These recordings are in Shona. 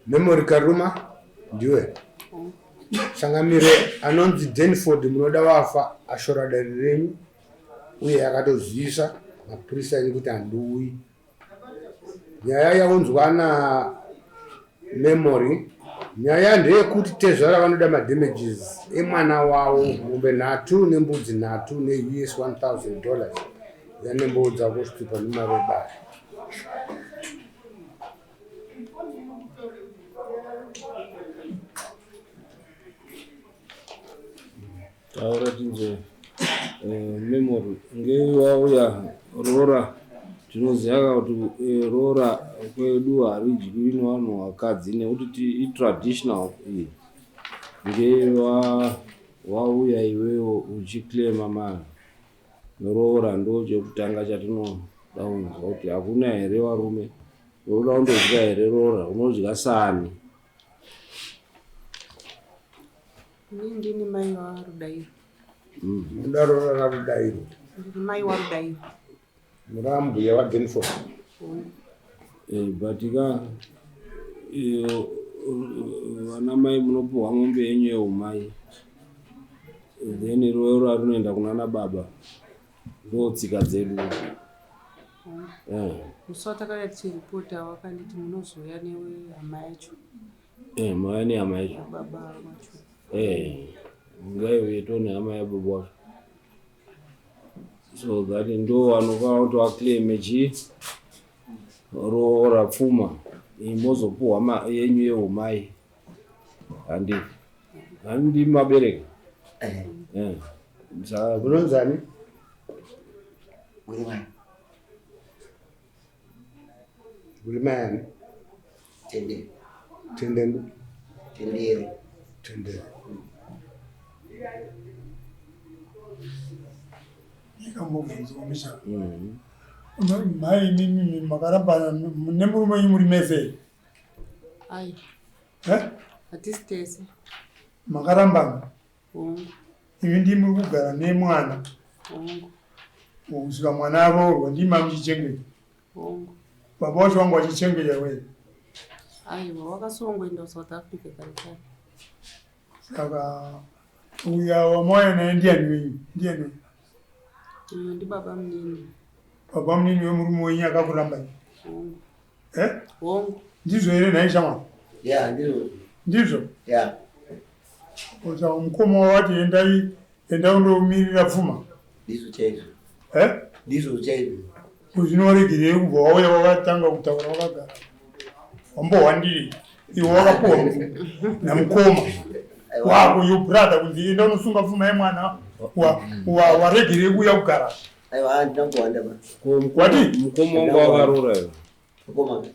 Memory Karuma ndiwe changamire anonzi Denford munoda wafa ashora dare renyu uye akatozivisa mapurisa enyu kuti handiuyi. Nyaya yaunzwa na Memory nyaya ndeyekuti tezvara vanoda madamages emwana wavo mombe nhatu nembudzi nhatu neUS 1000 dollars yanemboudza kusvitupa nemari yebare. Taura tinzwe eh, memory ngei wauya roora tinoziva kuti eh, roora kwedu haridyiwi nevanhu vakadzi nekuti itraditional iyi ngei wauya iwewo uchiclaima ma roora ndo chekutanga chatinoda kunzwa kuti hakuna here varume unoda kundodya here roora unodya sani Ini ndini mai waRudairo. Unoda roora raRudairo. Ndiri mai waRudairo. Mura mbuya waDenford. Eh, but ka iyo vana mai munopuhwa mombe yenyu yeumai then roora rinoenda kunana baba ndo tsika dzedu. Eh. Musi watakauya tichiripota wakanditi munozouya nehama yacho. Eh, mauya nehama yacho. Baba wacho. Eh, ngaiuye tone hama yababa wacho. So that ndo vanofanira kuti vaclaime chii roora pfuma mozopuhwa yenyu yeumai handi handi mabereka eh. eh. Unonzani? Gulimayani. Tendere. Tendere. Tendere. Tendere. Ndikambobvunzawo misha. Mai imimi makarambana nemurume wenyu muri mese? Ai. Eh? Hatisi tese. Makarambana? Hongu. Imi ndimi muri kugara nemwana? Hongu. Kusvika mwana aroorwa ndimi mamuchichengeta? Hongu. Baba wacho wangu wachichengeta wee? Aiwa, wakasongoenda kuSouth Africa kare kare. Saka uya wamauya naye ndiani wenyu? Ndiani wenyu? Uyo ndibaba munini. Baba munini wemurume wenyu akakuramba? Hongu. Eh? Hongu. Ndizvo here nhai shamwari? Yeah, ndizvo. Ndizvo? Yeah. Saka mukoma wati endai enda undomirira pfuma. Ndizvo chaizvo. Eh? Ndizvo chaizvo. Zvinoregerei kubva wauya wakatanga kutaura wakagara. Wambohwandirei? Iwe wakapuwa namukoma wako your brother kunzi enda unosunga pfuma yemwana waregerei kuuya kugara. Aiwa handina kuwanda ba. Wati? Mukoma wangu wakaroora iwe. Mukoma.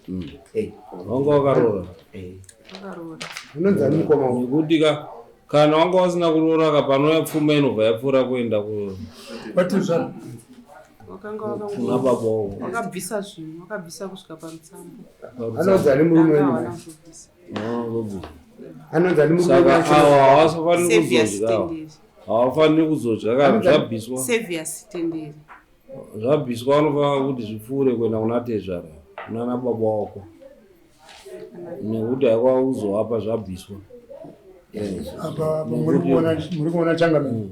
Eh. Wangu wakaroora. Eh. Wakaroora. Unonzi ani mukoma wangu? Nekuti ka kana wanga wasina kuroora ka panouya pfuma inobva yapfuura kuenda ku Wati zva. Wakanga kuna wakango baba wangu. wakabvisa zvinhu, wakabvisa kusvika pamutsambo. Anonzi ani murume Danga wenyu? hawana kuzobvisa. Ah, zobvisa. Anonzi ani murume Saka wenyu? ava havafaniri Savior kuzodya ava. Tenderi. Havafaniri kuzodya kana zvabviswa. Saviors Tenderi. Zvabviswa vanofanira kuti zvipfuure kuenda kuna tezvara kunana baba wako nekuti haikwa kuzovapa zvabviswa. Apa apa muri kuona muri kuona changamire.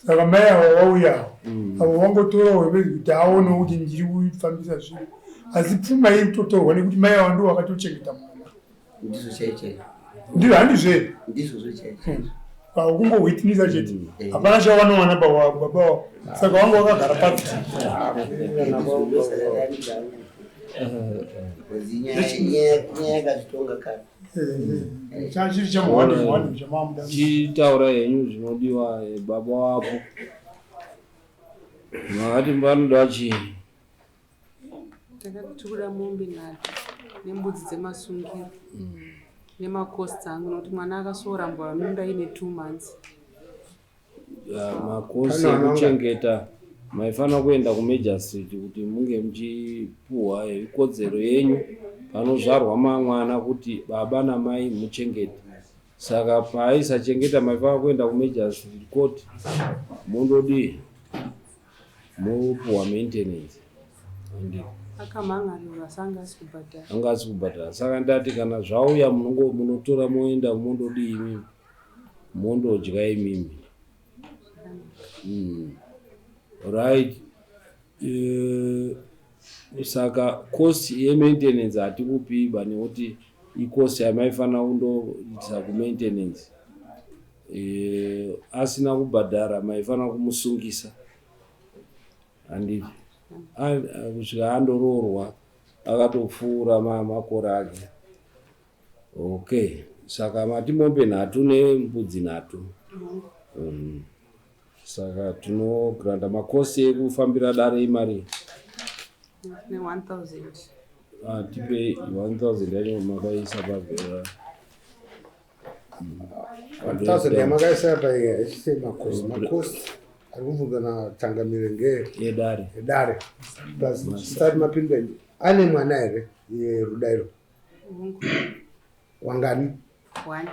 Saka mai ava vauya ava. Avo vangotora hweve kuti aone kuti ndiri kufambisa zvinhu. Asi pfuma iri kutotorwa nekuti mai ava ndivo vakatochengeta mwana. Ndizvo chaizvo chaizvo. Ndizvo handizvo here? Ndizvo zvo chaizvo chaizvo. Kungohwitinisa chete. Hapana chavanowana baba wavo. Saka wanga wakagara papi? Nyaya yakazvitonga kare. Chachiri chemuhwani muhwani chamamuda. Chitaura henyu zvinodiwa baba wako. Makati vanoda chii? Takati tikuda mombe nhatu nembudzi dzemasungiro nemacosts angu nokuti mwana akasorambwa mimba ine 2 months. Makosi ekuchengeta maifanira kuenda kumagistrate kuti munge muchipuhwa kodzero yenyu panozvarwa mwana kuti baba namai muchengete. Saka paaisachengeta maifanira kuenda kumagistrate court mondodii mopuhwa maintenance. Handiti. Akamhan'arirwa asi anga asi kubhadhara. Anga asi kubhadhara. Saka ndati kana zvauya munongo munotora moenda mondodii imimi? Mondodya imimi. Right. Saka cost yemaintenance hatikupi ba nekuti icost yamaifanira kundoitisa kumaintenance. Asina kubhadhara maifanira kumusungisa. Handiti kusvika andoroorwa akatopfuura makore ake. Okay, saka mati mombe nhatu nembudzi nhatu. Saka tinogranda makosi ekufambira dare imari Ne 1000. Ah, tipe 1000 yacho makaisa pabhera. 1000 yamakaisa pa haisi makosi. Makosi ari kubvunza naChangamire ngee yedare. Edare. Plus tisati mapinda, ane mwana here iye Rudairo? Hongu. Wangani? One.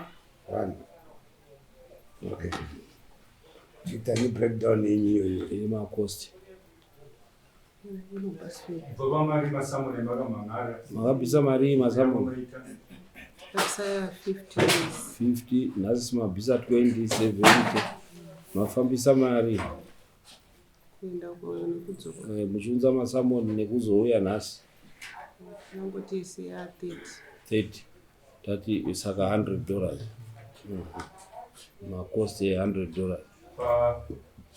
One. Okay, chiitani breakdown yenyu iyoyo. Yemakosti. Inobasira. Kubva pamari masamoni makamhan'ara. Makabvisa mari masamoni? Munoita. Takisaya 50 years. 50, nhasi mabvisa 20, 70. Mafambisa mari? Kuenda uko nekudzoka. Muchiunza masamoni nekuzouya nhasi. Nongoti isiya 30. 30, tati saka $100. Makosti e$100 Pa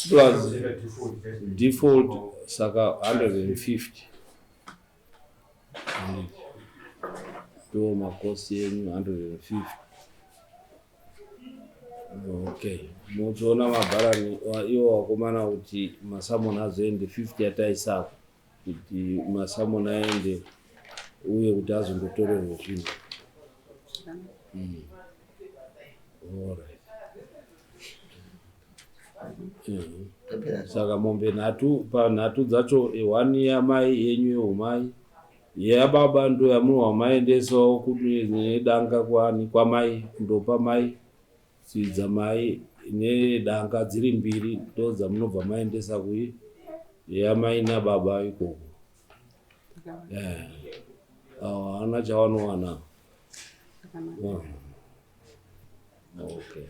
plus default judgment. Default saka 150 ndo makosti enyu, 150. Okay, muchiona mabharani iwo wakomana kuti masamoni azoende 50 yataisako kuti masamoni aende uye kuti azondotorerwa zvinhu. Zvakanaka. Alright. Tapera. Saka mombe nhatu, panhatu dzacho one yamai yenyu yeumai, yababa ndo yamunobva maendesawo nedanga kwani kwamai kundopa mai dzamai nedanga dziri mbiri ndo dzamunobva maendesa kui yamai nababa ikoko. Zvakanaka. Awo haana chavanowana. Zvakanaka. Okay.